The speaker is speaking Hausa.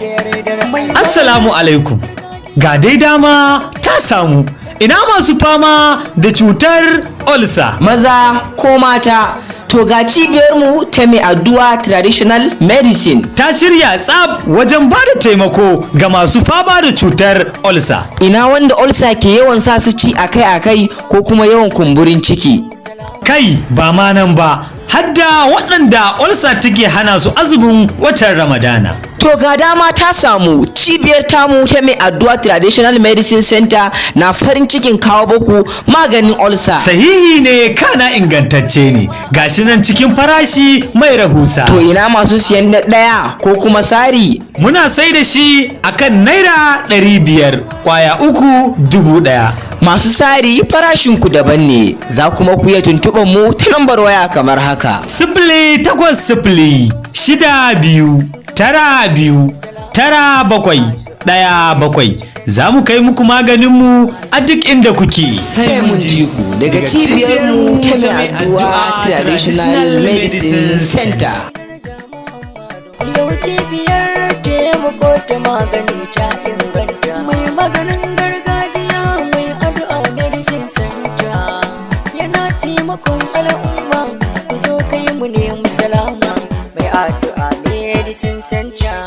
Da yardar mai. Assalamu alaikum. Ga dai dama ta samu. Ina masu fama da cutar olsa. Maza ko mata, to ga cibiyarmu ta Mai Addu'a Traditional Medicine. Ta shirya tsab wajen ba da taimako ga masu fama da cutar olsa. Ina wanda olsa ke yawan sa su ci akai-akai ko kuma yawan kumburin ciki? Kai, ba ma nan ba, hadda waɗanda olsa take hana su azumin watan Ramadana. To ga dama ta samu, cibiyar tamu ta Mai Addu'a Traditional Medicine Center na farin cikin kawo baku maganin olsa. Sahihi ne, kana ingantacce ne, gashi nan cikin farashi mai rahusa. To ina masu siyan na ɗaya ko kuma sari? Muna sai da shi akan ₦500, kwaya uku 1,000. Masu sari farashinku daban ne, za kuma ku iya tuntuɓar mu ta lambar waya kamar haka. 08062929717. Za mu kai muku maganinmu a duk inda kuke. Sai mun ji ku daga cibiyar mu ta Mai Addu'a Traditional Medicine Center. Yau cibiyar taimako ta magani ta inganta. Mai maganin gargajiya, Mai Addu'a Medicine Center, yana taimakon al'umma. Ku zo kai mu nemi salama. Mai Addu'a Medicine Center.